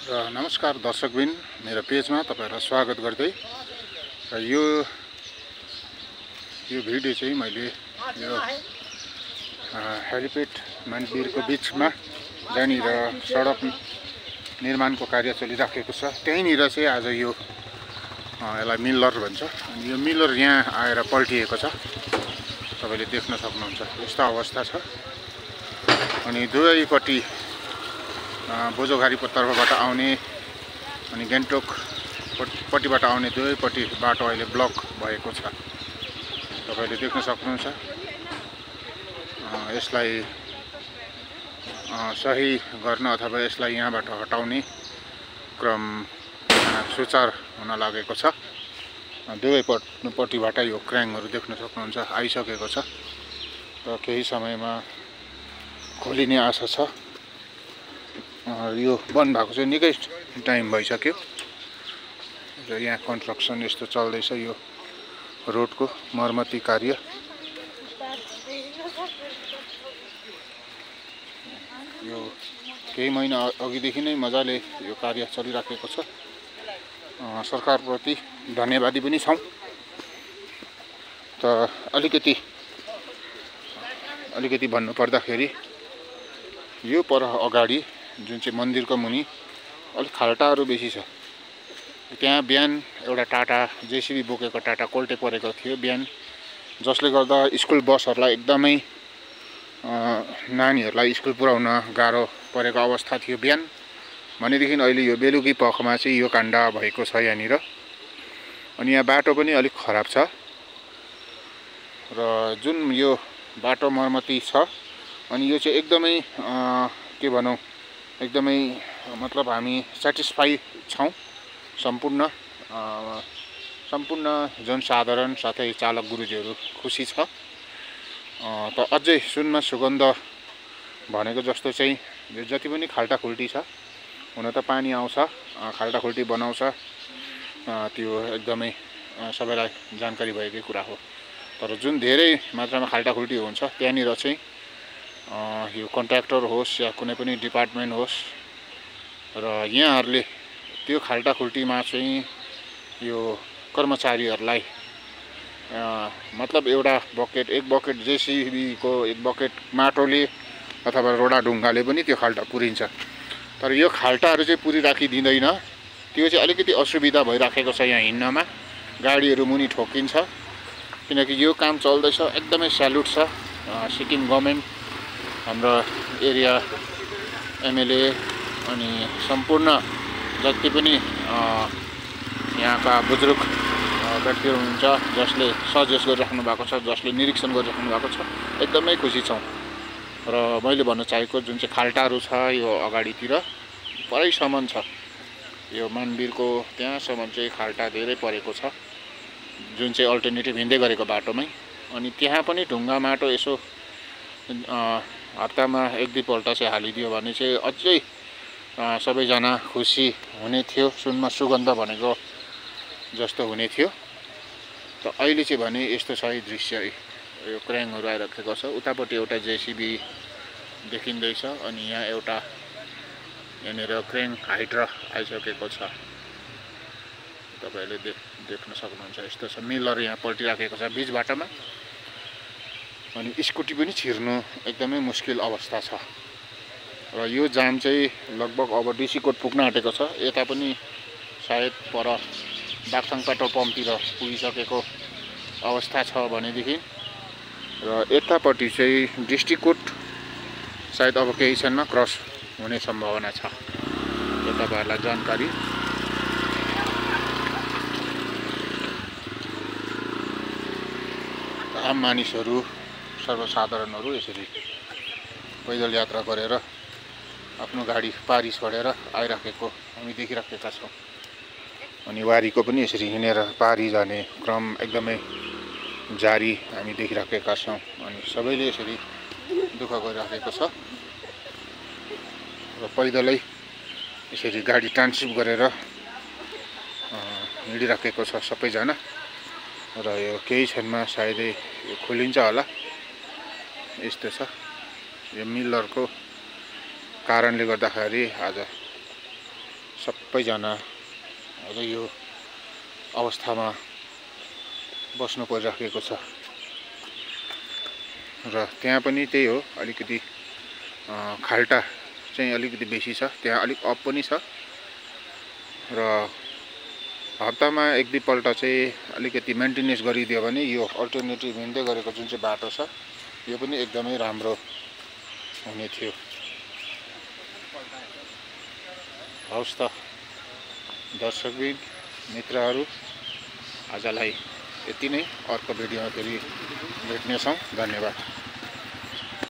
नमस्कार दर्शकबिन, मेरो पेजमा तपाईहरुलाई स्वागत गर्दै र यो भिडियो चाहिँ मैले यो हेलिप्याड मानवीरको बीचमा जहाँनिर सडक निर्माणको कार्य चलिराखेको छ त्यहीँनिर चाहिँ आज यो यसलाई मिलर भन्छ। अनि यो मिलर यहाँ आएर पल्टिएको छ, तपाईले देख्न सक्नुहुन्छ। यस्तो अवस्था छ। अनि दुवैपट्टि बोझोघारीको तर्फबाट आउने अनि गान्तोक पट्टिबाट आउने दुवैपट्टि बाटो अहिले ब्लक भएको छ, तपाईले देख्न सक्नुहुन्छ। यसलाई सही गर्न अथवा यसलाई यहाँबाट हटाउने क्रम सुचार हुन लागेको छ। दुवैपट्टिबाट यो क्र्याङहरु देख्न सक्नुहुन्छ आइसकेको छ र केही समयमा खोलिने आशा छ। यो बन्द भएको चाहिँ निकै टाइम भइसक्यो र यहाँ कन्स्ट्रक्सन यस्तो चल्दैछ। यो रोडको मर्मती कार्य यो केही महिना अघिदेखि नै मजाले यो कार्य चलिराखेको छ। सरकारप्रति धन्यवादी पनि छौं। त अलिकति भन्नु पर्दाखेरि यो पर अगाडि जुन चाहिँ मन्दिरको मुनि अलिक खाल्टाहरू बेसी छ। त्यहाँ बिहान एउटा टाटा जेसीबी बोकेको टाटा कोल्टे परेको थियो बिहान, जसले गर्दा स्कुल बसहरूलाई एकदमै नानीहरूलाई स्कुल पुर्याउन गाह्रो परेको अवस्था थियो बिहान। भनेदेखि अहिले यो बेलुकी पखमा चाहिँ यो काण्ड भएको छ यहाँनिर। अनि यहाँ बाटो पनि अलिक खराब छ र जुन यो बाटो मर्मती छ अनि यो चाहिँ एकदमै के भनौं, एकदमै मतलब हामी सेटिस्फाई छौं। सम्पूर्ण जनसाधारण साथै चालक गुरुजीहरू खुसी छ। त अझै सुनमा सुगन्ध भनेको जस्तो चाहिँ जति पनि खाल्टाखुल्टी छ, हुन त पानी आउँछ खाल्टाखुल्टी बनाउँछ, त्यो एकदमै सबैलाई जानकारी भएकै कुरा हो। तर जुन धेरै मात्रामा खाल्टाखुल्टी हुन्छ त्यहाँनिर चाहिँ यो कन्ट्र्याक्टर होस् या कुनै पनि डिपार्टमेन्ट होस् र यहाँहरूले त्यो खाल्टाखुल्टीमा चाहिँ यो कर्मचारीहरूलाई मतलब एउटा एक बकेट जेसीबी को एक बकेट माटोले अथवा रोडा ढुङ्गाले पनि त्यो खाल्टा पुरिन्छ। तर यो खाल्टाहरू चाहिँ पुरिराखिदिँदैन। त्यो चाहिँ अलिकति असुविधा भइराखेको छ यहाँ हिँड्नमा, गाडीहरू मुनि ठोकिन्छ। किनकि यो काम चल्दैछ। एकदमै स्यालुट छ सिक्किम गभर्नमेन्ट, हाम्रो एरिया एमएलए अनि सम्पूर्ण जति पनि यहाँका बुजुर्ग व्यक्तिहरू हुनुहुन्छ जसले सजेस्ट गरिराख्नु भएको छ, जसले निरीक्षण गरिराख्नु भएको छ, एकदमै खुसी छौं। र मैले भन्न चाहेको जुन चाहिँ खाल्टाहरू छ यो अगाडितिर परैसम्म छ, यो मानवीरको त्यहाँसम्म चाहिँ खाल्टा धेरै परेको छ, जुन चाहिँ अल्टरनेटिभ हिँड्दै गरेको बाटोमै। अनि त्यहाँ पनि ढुङ्गा माटो यसो हप्तामा एक दुई पल्ट चाहिँ हालिदियो भने चाहिँ अझै सबैजना खुसी हुने थियो। सुनमा सुगन्ध भनेको जस्तो हुने थियो। त अहिले चाहिँ भने यस्तो सही दृश्य यो क्र्याङहरू आइराखेको छ। उतापट्टि एउटा जेसीबी देखिँदैछ अनि यहाँ एउटा यहाँनिर क्र्याङ हाइड्रा आइसकेको छ, तपाईले देख्न सक्नुहुन्छ। यस्तो छ, मिलर यहाँ पल्टिराखेको छ बीच बाटोमा अनि स्कुटी पनि छिर्नु एकदमै मुस्किल अवस्था छ। र यो जाम चाहिँ लगभग अब डीसी कोट पुग्न आँटेको छ। यता पनि सायद पर दाक्साङ पेट्रोल पम्पतिर पुगिसकेको अवस्था छ भनेदेखि, र यतापट्टि चाहिँ डिस्ट्रिक्ट कोट सायद अब केही क्षणमा क्रस हुने सम्भावना छ। यो तपाईहरुलाई जानकारी। आम मानिसहरू सर्वसाधारणहरू यसरी पैदल यात्रा गरेर आफ्नो गाडी पारी छोडेर आइराखेको हामी देखिराखेका छौं। अनि वारीको पनि यसरी हिँडेर पारी जाने क्रम एकदमै जारी हामी देखिराखेका छौं। अनि सबैले यसरी दुःख गरिराखेको छ र पैदलै यसरी गाडी ट्रान्सशिप गरेर हिँडिराखेको छ सबैजना। र यो केही क्षणमा सायदै यो खोलिन्छ होला। यस्तो छ, यो मिलरको कारणले गर्दाखेरि आज सबैजना अब यो अवस्थामा बस्नु परिराखेको छ र त्यहाँ पनि त्यही हो, अलिकति खाल्टा चाहिँ अलिकति बेसी छ, त्यहाँ अलिक अप पनि छ र हप्तामा एक दुई पल्ट चाहिँ अलिकति मेन्टेनेन्स गरिदियो भने यो अल्टरनेटिभ हिँड्दै गरेको जुन चाहिँ बाटो छ यो पनि एकदमै राम्रो हुने थियो। हवस् त दर्शकबिन मित्रहरू, आजलाई यति नै। अर्को भिडियोमा फेरि भेट्नेछौँ। धन्यवाद।